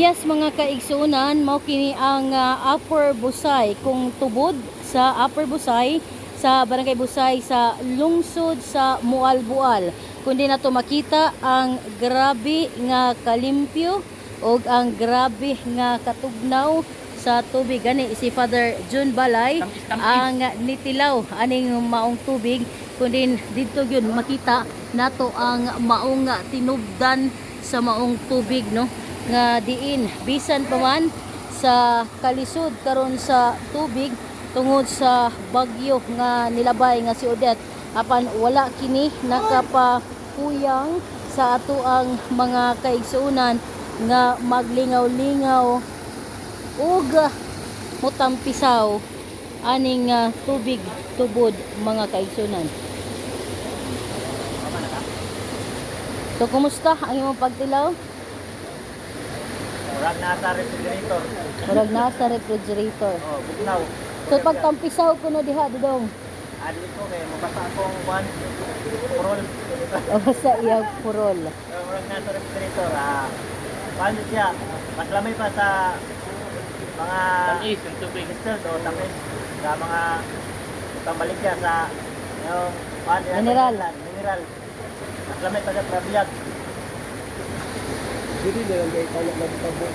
Yes, mga kaigsunan, mao kini ang Upper Busay, kung tubod sa Upper Busay sa Barangay Busay sa lungsod sa Moalboal. Kundi nato makita ang grabe nga kalimpyo og ang grabe nga katugnaw sa tubig. Gani si Father June Balay ang nitilaw aning maong tubig, kundi didto gyud makita nato ang maong tinubdan sa maong tubig, no, nga diin bisan pa man sa kalisod karon sa tubig tungod sa bagyo nga nilabay nga si Odette, apan wala kini nakapakuyang sa ato ang mga kaigsuonan nga maglingaw-lingaw ug mutampisaw aning tubig tubod, mga kaigsuonan. So kumusta ang imong pagtilaw? Murag nasa refrigerator. Murag nasa refrigerator. Oh, bugnaw. So pagtampisaw kuno diha, Dudong? Adi ko kay mabasa akong kwan. Purol. O sa iyang purol. Murag nasa refrigerator. Ah, kwan siya. Mas lamay pa sa mga Tamis ang tubig. distilled o tamis sa mga pambalik siya sa yung kwan diha sa Mineral. Mineral. Mas lamay pa sa Prabiag. Dili na lang kay tayo nagtabo.